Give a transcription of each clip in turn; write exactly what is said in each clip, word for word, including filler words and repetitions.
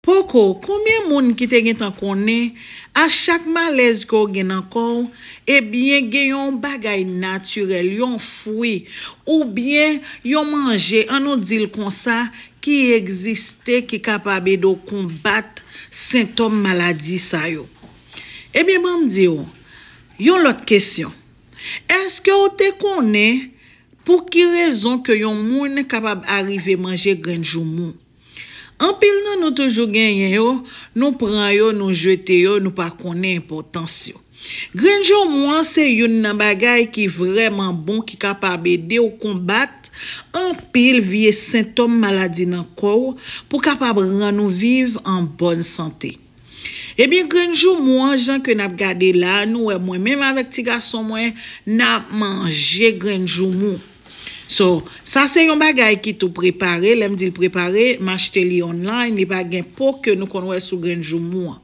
Koko, konbyen moun ki te gentan konnen a chak malèz ke w gen nan kò w, ebyen gen yon bagay natirèl, yon fwi, oubyen yon manje, ann nou di l konsa, ki egziste, ki kapab ede w konbat sentòm maladi sa yo? Ebyen, ban m di w, yon lòt kesyon. Èske w te konnen pou ki rezon ke yon moun kapab arive manje grenn joumou? Anpil nan nou toujou genyen yo, nou pran yo, nou jete yo, nou pa konnen enpòtans yo. Grenn joumou an se youn nan bagay ki vrèman bon, ki kapab ede w konbat anpil vye sentòm maladi nan kò w pou kapab rann ou viv an bòn sante. Ebyen, grenn joumou an, jan ke n ap gade la, nou wè mwen menm avèk ti gason mwen, n ap manje grenn joumou. So, sa se yon bagay ki tou prepare. Lè m di l prepare, m achte li online, li pa gen po ke nou konn wè sou grenn joumou an.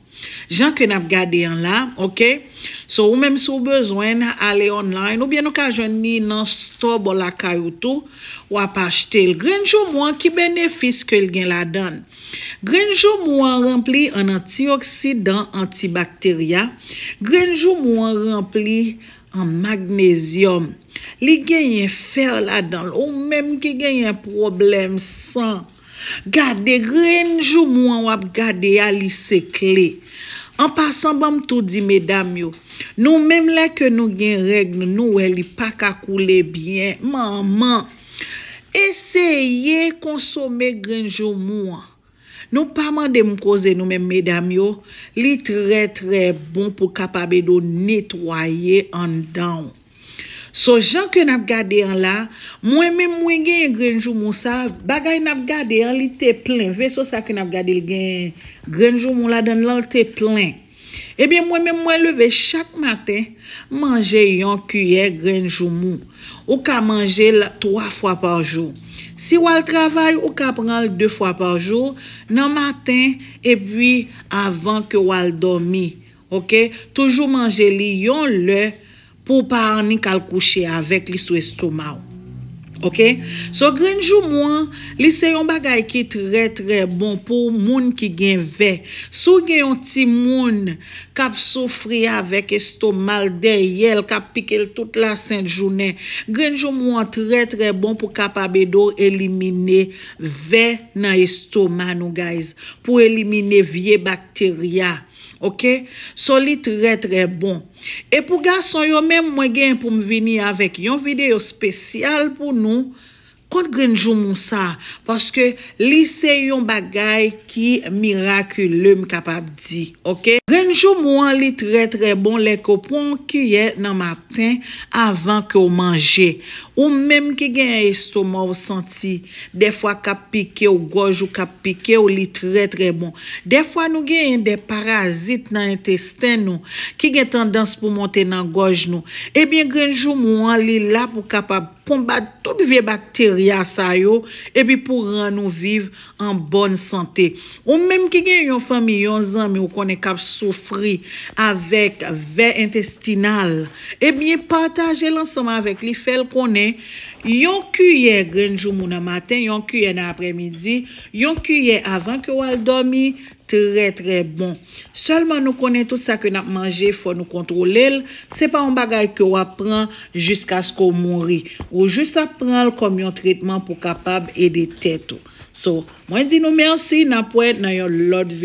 Jan ke n ap gade an la, oke? So, ou menm si w bezwen, ale online, oubyen nou ka jwenn li nan store bò lakay ou tou, w ap achte l. Grenn joumou an, ki benefis ke l gen ladan l? Grenn joumou an ranpli an antioksidan, antibakterya. Grenn joumou an ranpli an magnezyòm. Li genyen fè ladan l. Ou menm ki genyen pwoblèm san, gade grenn joumou an w ap gade a, li se kle. An pasan, ban m tou di medam yo, nou menm lè ke nou gen règ nou, nou wè li pa ka koule byen, manman, eseye konsome grenn joumou an. Nou pa mande m koze, nou menm medam yo, li trè, trè bon pou kapab ede w netwaye anndan w. So, jan ke n ap gade an la, mwen menm mwen genyen grenn joumou sa, bagay n ap gade an, li te plen. Veso sa ke n ap gade, li gen grenn joumou ladan l lan, li te plen. Ebyen, mwen menm, mwen leve chak maten, manje yon kiyè grenn joumou. Ou ka manje l twa fwa pa jou. Si w al travay, ou ka pran l de fwa pa jou, nan maten, epi avan ke w al dòmi. Oke? Toujou manje li yon lè pou w pa annik al kouche avèk li sou estoma w. Oke? So, grenn joumou an, li se yon bagay ki trè, trè bon pou moun ki gen vè. Si w gen yon timoun k ap soufri avèk estoma l, dèyè l, k ap pike l tout lasent jounen, grenn joumou an trè, trè bon pou kapab ede w elimine vè nan estoma nou, guys. Pou elimine vye bakterya. Oke? So, li trè, trè bon. E pou gason yo menm, mwen gen pou m vini avèk yon videyo espesyal pou nou kont grenn joumou sa, paske li se yon bagay ki mirakile, m kapab di, oke? Grenn joumou an, li trè, trè bon lè ke w pran yon kiyè nan maten avan ke w manje. Ou menm ki gen estoma w santi, dèfwa k ap pike w, gòj ou k ap pike w, li trè, trè bon. Dèfwa nou genyen de parazit nan entesten nou ki gen tandans pou monte nan gòj nou. Ebyen, grenn joumou an, li la pou kapab konbat tout vye bakterya sa yo, epi pou rann ou viv an bòn sante. Ou menm ki gen yon fanmi, yon zanmi ou konnen k ap soufri avèk vè entestinal, ebyen, pataje l ansanm avèk li, fè l konnen yon kiyè grenn joumou nan maten, yon kiyè nan aprèmidi, yon kiyè avan ke w al dòmi, trè, trè bon. Sèlman nou konnen tout sa ke n ap manje, fò nou kontwole l. Se pa yon bagay ke w ap pran jiskaske w mouri. Ou jis ap pran l kòm yon tretman pou kapab ede tèt ou. So, mwen di nou mèsi, n ap wè nan yon lòt videyo.